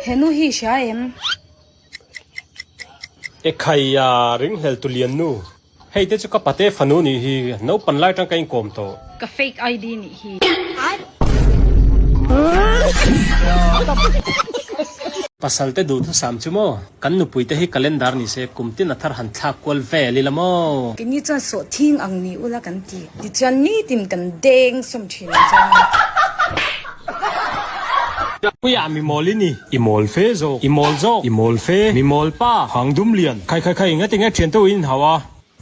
He nu hi i hria em? Ekhai a, ringhlel tu lian nu. Hei te chu ka pate fanu nih hi, naupan lai tang ka inkawm tawh. Ka fake ID nih hi. Pasal te duhthusam chu maw? Kan nupui te hi calendar ni se kum tin a thar han thlak kual vel ila maw? Keini chuan sawhthing ang ni ula kan ti. Tichuan nitin kan deng sawm thin ang chuan. Puia mi mawl i ni. I mawl fe zawk. I mawl zawk. I mawl fe. Mi mawl pa. Hang dum lian. Khai khai khai nga tinge thian te in hau a.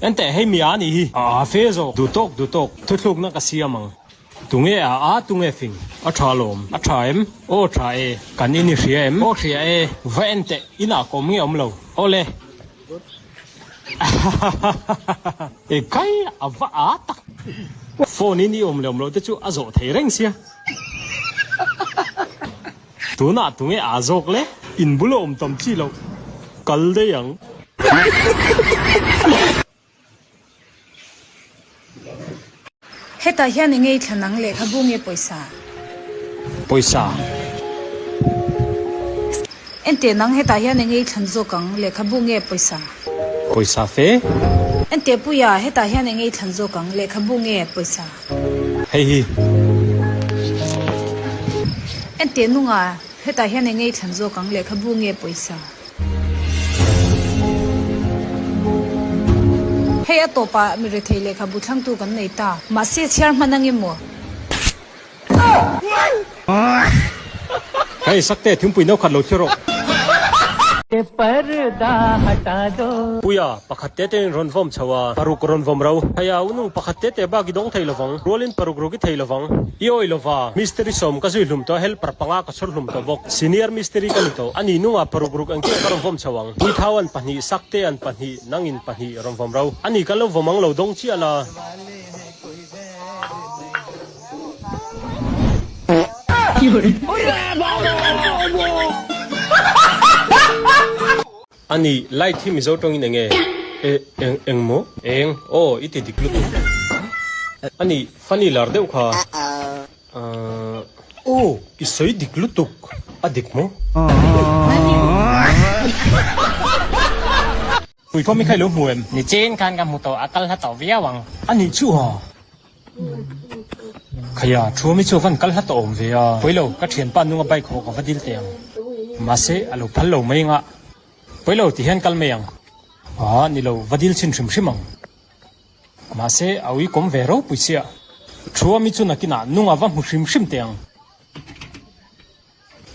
Enteh hei mi a nih hi. A a fe zawk. Duh tawk duh tawk. Thuthlukna ka siam ang. Tunge a a tunge fing. A tha lawm. A tha em? Aw tha e. Kan in i hria em? Aw hria e. Va enteh inah ka awm nge awm lo. Awle. E kai a va a tak. Phone in i awm leh awm loh te chu a zawh thei reng sia. Tunah tunge aa zawk le? In bula awm tam chi loh kal daih ang. Hetah hian eng ei thlan ang lehkhabu nge pawisa? Pawisa. Enteh nang hetah hian eng ei thlan zawk ang lehkhabu nge pawisa? Pawisa fe. Enteh Puia, hetah hian eng ei thlan zawk ang lehkhabu nge pawisa? Hei hi. Enteh nunga, hetah hian eng ei thlan zawk ang lehkhabu nge pawisa? Hei a tawpah mi rethei lehkhabu thlangtu kan nei ta. Mahse chhiar hman ang emaw? Hei Sakte, thingpui no khat lo thlir rawh. Puia, pakhat te te in rawn vawm chho a, paruk rawn vawm ro. Heia unung pakhat te te bak i dawng thei lovang, rualin paruk ruk i thei lovang. I awih lova, mistiri sawm ka zui hlum tawh a, helper panga ka chhawr hlum tawh bawk. Senior mistiri ka ni tawh. Ani nungah paruk ruk engkim ka rawn vawm chho ang. Puithau an pahnih, Sakte an pahnih, nangin pahnih rawn vawm ro. Ani kan lo vawm ang lo dawng chiah la. Ani, light hi Mizo tawngin eng nge? E, eng, eng maw? Eng, aw, i ti dik lutuk. Ani, funny lar deuh kha. Ahh, aw, i sawi dik lutuk. A dik maw? Puikhawm i kha i lo hmu em? Nichin khan ka hmu tawh, a kal hla tawh viau ang. Ani chu ha. Khaia, Thuami chu a van kal hla tawh awm ve a. Pawilo, ka thianpa nunga bike haw ka va dil teh ang. Mahse, a lo phal lo mai anga. Pawilo ti hian kal mai ang. Aa, ni lo, va dil chhin hrim hrim ang. Mahse, a ui kawm ve ropui chiah. Thuami chu nakinah nunga va hmu hrim hrim teh ang.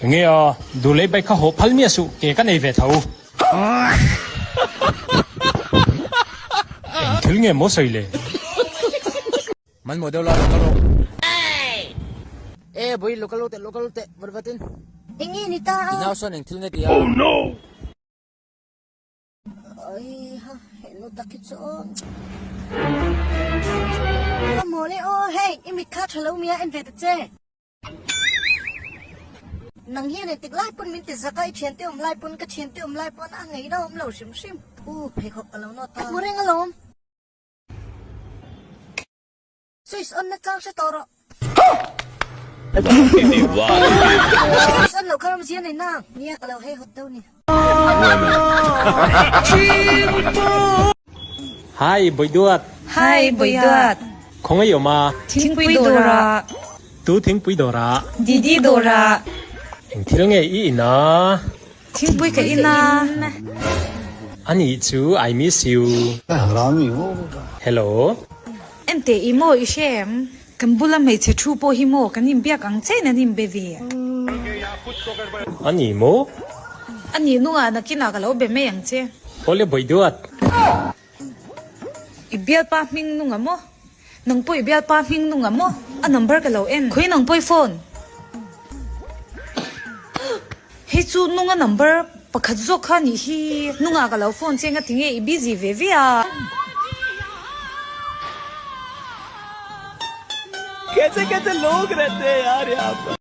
Enge a, Dulei bike kha haw phal miah suh, ke ka nei ve tho. Eng thil nge maw sawi le? Man maw deuh la lo kal rawh. E bui lo kal lo teh lo kal lo teh vat vat in. Enge ni ta a? I nau sawn eng thil nge ti a? Oi ha he nu tak hi chu aw. Ka maw le aw hei i mit kha tha lo mia en ve ta che. Nang hian engtik lai pawn min ti zak a, i thiante awm lai pawn ka thiante awm lai pawn a ngaihna awm lo hrim hrim. U, pheikhawk ka lo nawt a. Ka hmu reng alawm. Switch on na chang hre tawh rawh. Switch on loh kha rawmzia nei nang. Nia ka lo hei hawt deuh ni. Hi Boiduat. Hi Boiduat. Khawngaih awm a. Thingpui dawrah. Tu thingpui dawrah. Didi dawrah. Eng thil nge i in a? Thingpui ka in a. Anih chu I miss you. Hello. Enteh i maw i hre em? Kan bula hmeichhe thu pawh hi maw kan inbiak ang chiahin an inbe ve. A ni maw? A nih nungah nakinah ka lo be mai ang che. Awle Boiduat. I bialpa hming nungah maw? Nang pawh i bialpa hming nungah maw? A number ka lo en. Khawi nang pawh i phone? Hei chu nunga number pakhat zawk kha nih hi. Nungah ka lo phone che nga tinge i busy ve ve a. Kaise kaise log rehte hai yaar yahan par.